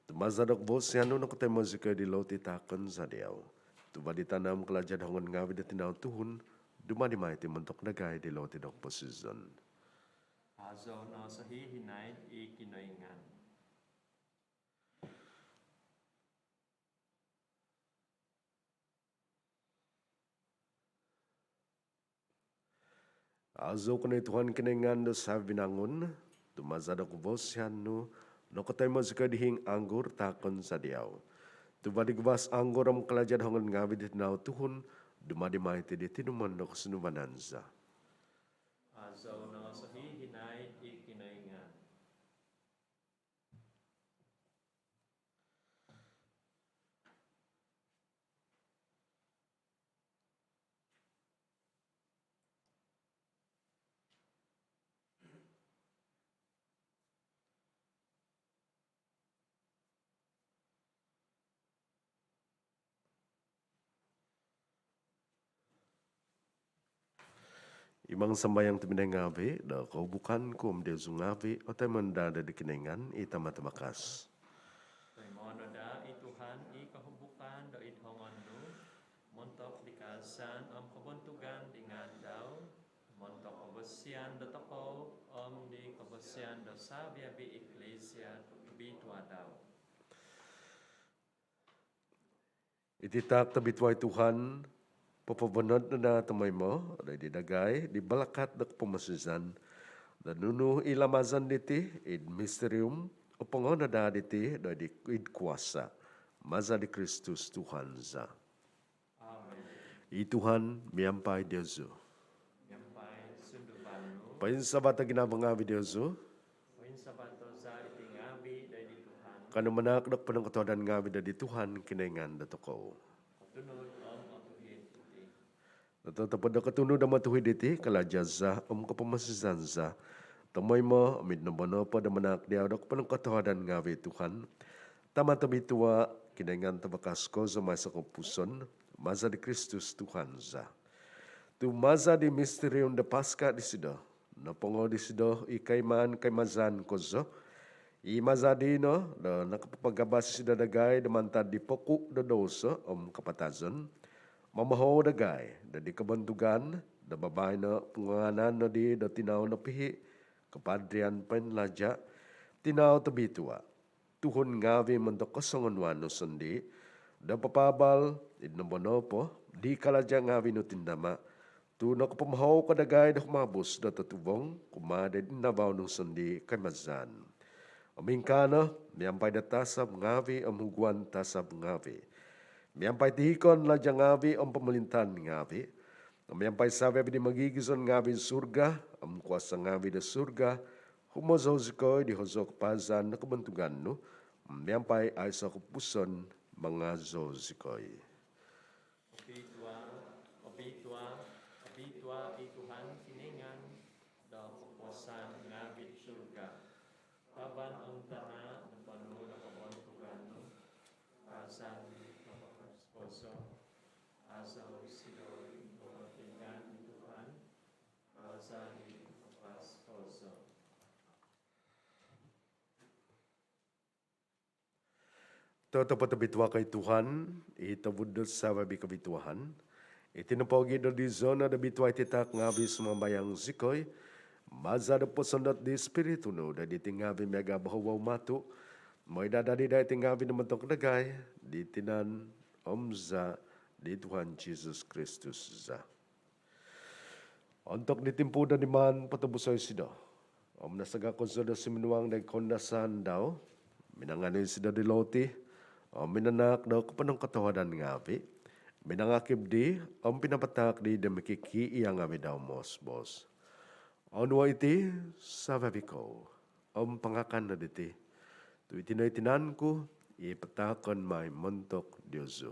Tu maza do kavasian nu nokotoimo zikoi di loti taakon za diau. Tuva' di tana' om kalaja' do hongon ngaavi' do tinau tuhun, dumadi mai iti montok dagai di loti do koposizon. Aazou no sohihinaid i Kinoingan. Aazou ko no Tuhan Kinoingan do savinangun, tu maza do kavasian nu nokotoimo zikoi di hiing anggur taakon za diau. Tuva' di guvas anggur om kalaja' do hongon ngaavi' di tinau tuhun, dumadi mai iti di tinumon do kosunduvanan za. Aazou no sohihinaid i Kinoingan. Imang sambayang tobpinai ngaavi' do kohubukan ku om diozu ngaavi' otoimo no daa di Kinoingan i Tama' tavakas. Toimoon no daa i Tuhan i kohubukan do id hongon nu, montok di kaazaan om kobontugan di ngaan dau, montok kavasian dotokou om di kavasian do savi-avi' iklisia tobitua dau. Iti taak tobitua i Tuhan, popovonod no daa tomoimo do id dagai di balakat do kopomosizan, do nunu i lamazan diti id misterium, opongo no daa diti do id kuasa', maza di Kristus Tuhan za. Amen. I Tuhan miampai diozu. Miampai sunduvan nu. Poinsavat o ginavo ngaavi' diozu. Poinsavat za iti ngaavi' do id di Tuhan. Kanou manaak do ponongkotohuadan ngaavi' do id di Tuhan Kinoingan dotokou. Kotunud om otuhid iti. Totopot do kotunud om otuhid iti, kalaja' za om kopomosizan za, tomoimo om id nombo nopo do manaak diau do ponongkotohuadan ngaavi' Tuhan, Tama' tobitua', Kinoingan tavakas kozo om aiso' kopupusan, maza di Kristus Tuhan za. Tu maza di misterium do Paska disido, nopongo disido i koimaan koimazaan kozo, i maza dii no do nokopapagabas isido dagai do mantad di poku' do douso om kapatazon, momohou dagai do di kobontugan do babaino' pungaanan nodi do tinau nopihi', kapadrian poinlaja', tinau tobitua', tuhun ngaavi' montok kosongonuan nu sondii', do papaabal id nombo nopo di kalaja' ngaavi' nu tindama', tu' nokopomohou ko dagai do humabus do totuvong kumaa di dinavau nu sondii' koimazan. Om ingkaa no, miampai do tasab ngaavi' om huguan tasab ngaavi', miampai tihikon laja' ngaavi' om pomolintaan ngaavi', om miampai savi-avi' di mogigizon ngaavi' surga om kuasa' ngaavi' do surga, humozou zikoi di hozou kapaazan do kobontugan nu, om miampai aiso' kopupuson mangazou zikoi. Obitua, obitua, obitua i Tuhan Kinoingan do kopupusan ngaavi' surga. Tavan om tana' noponu' do kobontugan nu. Kaazan di kopoposposo. Azou zikoi do kobontugan i Tuhan. Kaazan di kopoposposo. Totopot obitua' ko i Tuhan, i tobuvon do savi-avi' kobituaan. Iti nopogi' do dizono' do bitua' iti taak ngaavi', sumambayang zikoi, maza' do posondot di Spiritu nu do diti ngaavi' miaga' bohobou matu', moi daa dadi daa iti ngaavi' do montok dagai di tinan om zaa' di Tuhan Jesus Kristus za. Ontok di timpu do diman potobuso' isido om nasaga' kozo do suminuang do koundasaan dau, minanganu isido di loti om minanaak do koponongkotohuadan ngaavi', minangakib dii om pinapataak dii do mokikiia' ngaavi' dau moos-boos: Onuo' iti savi-avi' kou om pangakan no diti, tu' iti no i tinan ku i pataakon mai montok diozu.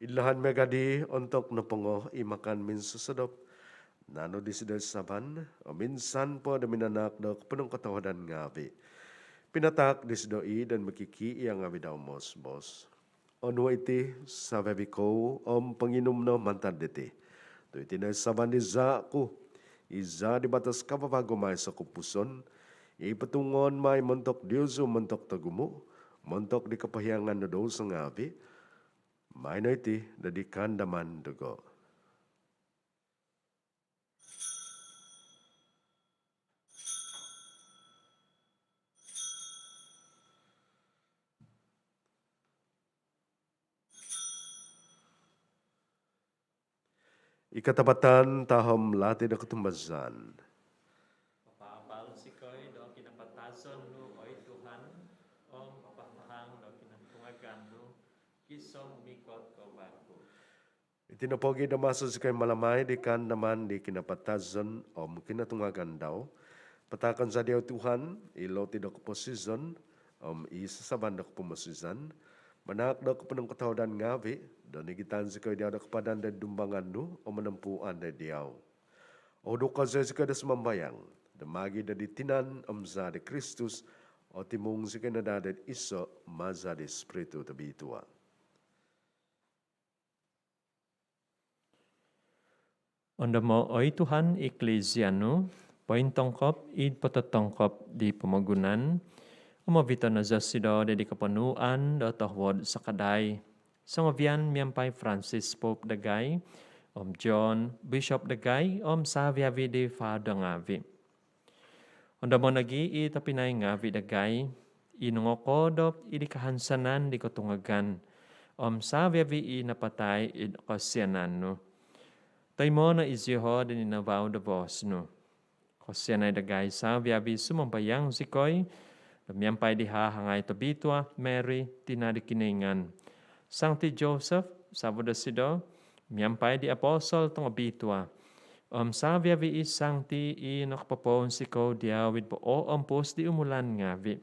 Id lahan miaga' dii, ontok nopongo i makan minsosodop, nanu disido i saban om insan po do minanaak do koponongkotohuadan ngaavi', pinataak disido i' do mokikiia' ngaavi' dau moos-boos: Onuo' iti savi-avi' kou om ponginum no mantad diti, tu' iti no i saban di zaa' ku, i zaa' di batos kavavagu om aiso' kopupuson, i potungon mai montok diozu om montok togumu', montok di kopohiangan do douso ngaavi'. Maai no iti do di kaandaman dogo. I katapatan tahom lati do kotumbazaan. Papaabal zikoi do kinapatazon nu, oi Tuhan, om papahang do kinotungagan nu, gisom mikot ko vagu. Iti nopogi' do maso zikoi mamalamai di kaandaman di kinapatazon om kinotungagan dau, pataakon za diau, Tuhan, i loti do koposizon om i sasaban do kopomosizan, manaak do koponongkotohuadan ngaavi', do nigitan zikoi diau do kapadan do dumbangan nu om monompuan do diau. Ohuduk kozo zikoi do sumambayang, do maagi' do di tinan om zaa' di Kristus, otimung zikoi no daa do iso' maza' di Spiritu Tobitua'. Ondomo', oi Tuhan, Iklisia nu pointongkop id pototongkop di pomogunan, om ovito' no zosido do di koponuan do tohuod sakadai, songovian miampai Francis Pope dagai, om John, Bishop dagai, om savi-avi' di Father ngaavi'. Ondomo' nogi' i tobpinai ngaavi' dagai i nongokoodop id kahansanan di kotungagan, om savi-avi' i napatai id kosianan nu. Toimo' no iziho' do ninavau do boos nu. Kosianai dagai savi-avi', sumambayang zikoi, do miampai di hahangai tobitua' Mary, tina' di Kinoingan, Sangti Joseph, savo' dosido, miampai di apostol tongobitua', om savi-avi' i sangti i nokopopounsikou diau id poompus di umulan ngaavi',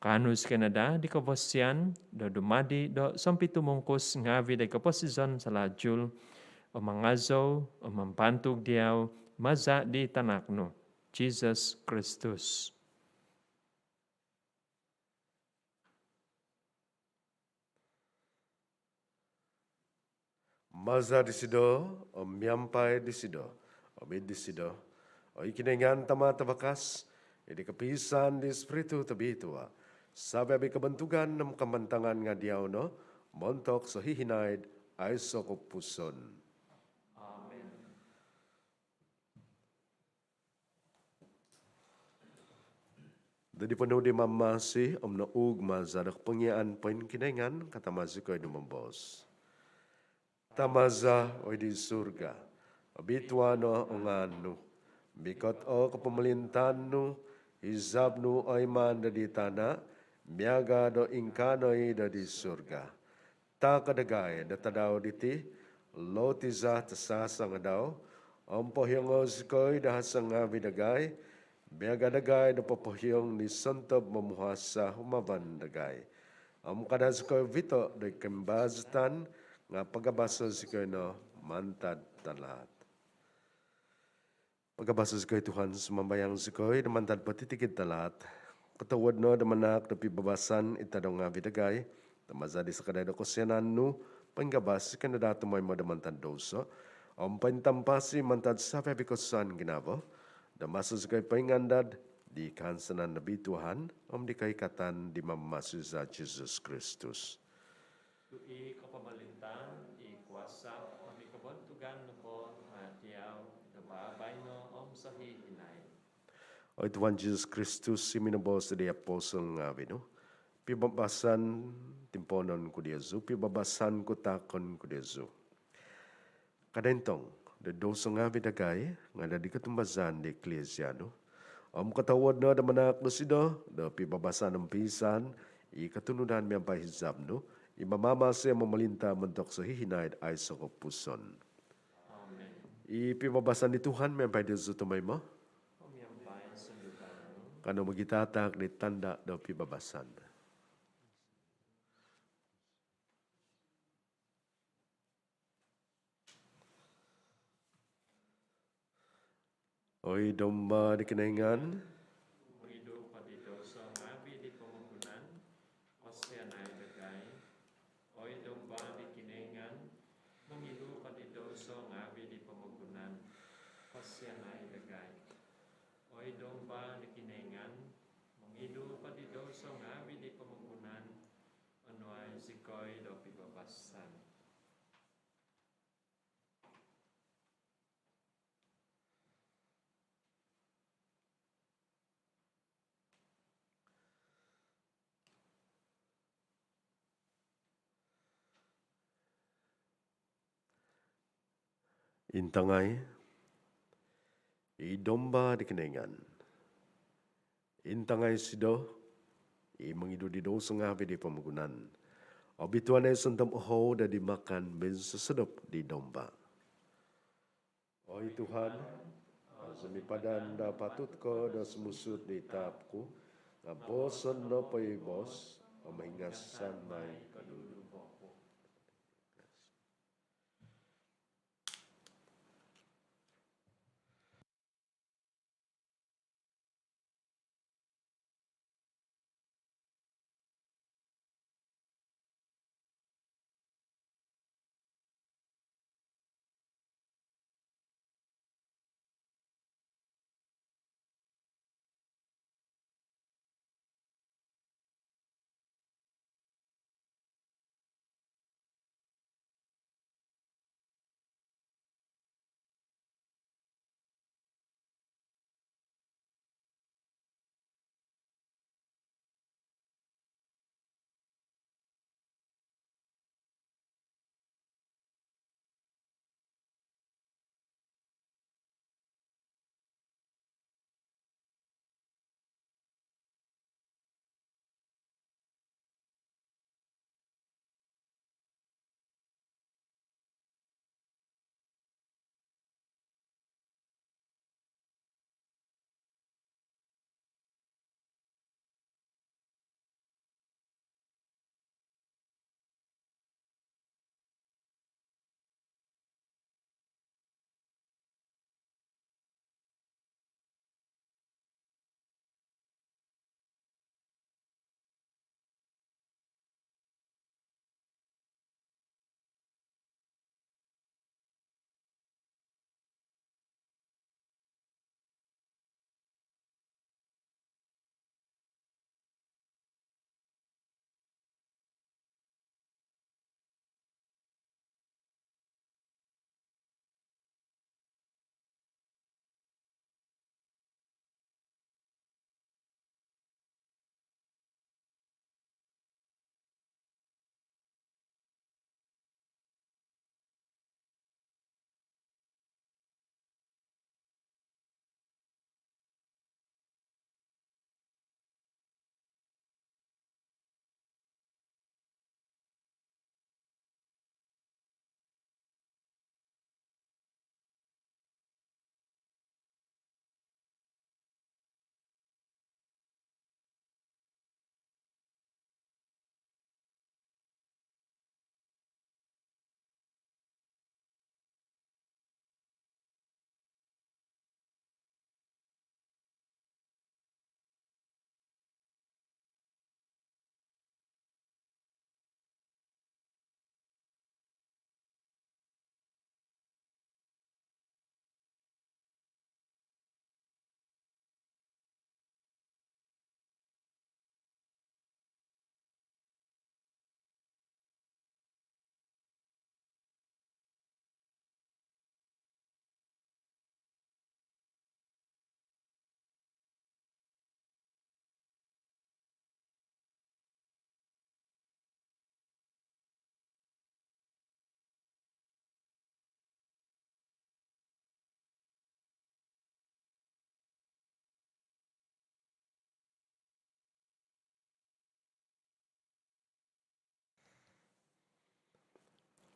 kaanu zikoi no daa di kavasian do dumadi' do sompitumungkus ngaavi' di koposizon salajul, om mangazou om mambantug diau maza' di Tanak nu, Jesus Kristus. Maza disido, om miampai disido, om id disido, oi Kinoingan Tama Tavakas, id kopiisaan di Spiritu Tobitua, savi-avi kobontugan om kamantangan nga diau no, montok sohihinaid aiso kopupuson. Amen. Do di ponuu di Mamamasi om noug maza do kopongiaan poingkinoingan, katama zikoi do moboos. Tama za oi di surga, obitua no o ngaan nu, mikot o kopomolintaan nu, hizab nu oimaan do di tana, miaga do ingkaa no i do di surga. Taako dagai do tadau diti, loti za tasasangadau, om pohiongo zikoi do hasa ngavi dagai, miaga dagai do popohiong di sontob momuhasa humavan dagai. Om kada zikoi vito do koimbazatan, nga pagabaso zikoi no mantad talaat. Pagabaso zikoi Tuhan, sumambayang zikoi, do mantad potitikid talaat. Kotohuod no do manaak do pibabasan id tadau ngavi dagai, do maza di sakadai do kosianan nu, poinggabas zikoi no daa tomoimo do mantad douso, om pointampasi mantad savi-avi kosusaan ginavo, do maso zikoi poingandad di kahansanan tobitua, om di koikatan di Mamamasi za Jesus Kristus. Tu i kopomolintaan, i kuasa, om i kobontugan nopo nga diau, do baino om sohihinaid. Oi Tuhan Jesus Kristus, i minoboos di apostol ngavi nu, pibabasan timpoonon ku diozu, pibabasan ku taakon ku diozu. Kada intong do douso ngavi dagai, nga do di kotumbazaan di Eklesia nu. Om kotohuod no do manaak dosido do pibabasan om piisaan, i kotunudan miampai hizab nu, i mamamasi om momolinta montok sohihinaid aiso kopupuson. Amen. I pibabasan di Tuhan miampai diozu tomoimo. Om miampai sunduvan nu. Kanou mogitataak di tanda do pibabasan. Oi Domba di Kinoingan, mongidu ko di douso ngavi di pomogunan, kosianai dagai. Oi Domba di Kinoingan, mongidu ko di douso ngavi di pomogunan, kosianai dagai. Oi Domba di Kinoingan, mongidu ko di douso ngavi di pomogunan, onuai zikoi do pibabasan. Intangai i Domba di Kinoingan. Intangai isido i mongidu di douso ngavi di pomogunan. Obitua no i sontob ohou do di makan minsosodop di Domba. Oi Tuhan, au zou sumipadan do patut ko do sumuang id taap ku, nga booson nopo i boos om hingasan mai koduduvo ku.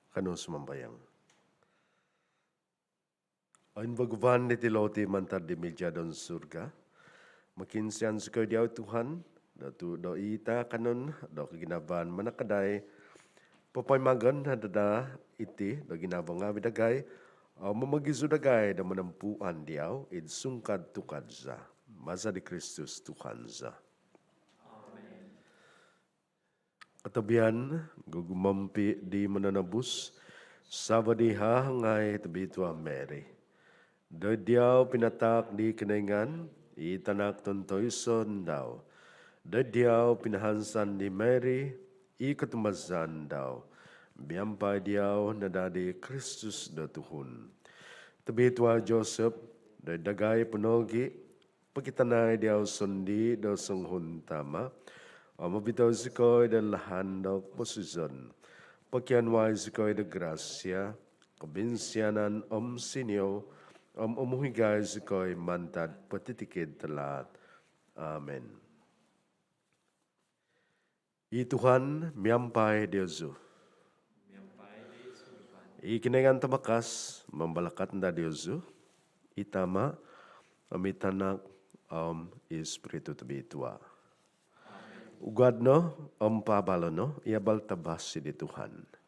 Kanou sumambayang. Oinvaguvan diti loti mantad di mija' do surga. Mokiinsian zikoi diau Tuhan, do tu' do i taakanon do koginavaan manakadai, popoimagon no daa iti do ginavo ngaavi' dagai, om momogisu dagai do monompuan diau id sungkad tukad za. Maza di Kristus Tuhan za. Amen. Kotobian gugumompi' di Mononobus, savo di hahangai Tobitua Mary. Doid diau pinataak di Kinoingan i Tanak tontoiso dau. Doid diau pinahansan di Mary i kotumbazaan dau. Miampai diau nadadi Kristus do tuhun. Tobitua Joseph, doid dagai po nogi' pokitanai diau sondii' do songuhun tama', om obito' zikoi do lahan do koposizon. Pokionuai zikoi do grasia, kobinsianan om siniou, om umuhigai zikoi mantad potitikid tahaat. Amen. I Tuhan miampai diozu. I Kinoingan Tavakas mambalakat no daa diozu, i Tama', om i Tanak, om i Spiritu Tobitua. Ugad no om paabalo' no i abal tavasi di Tuhan.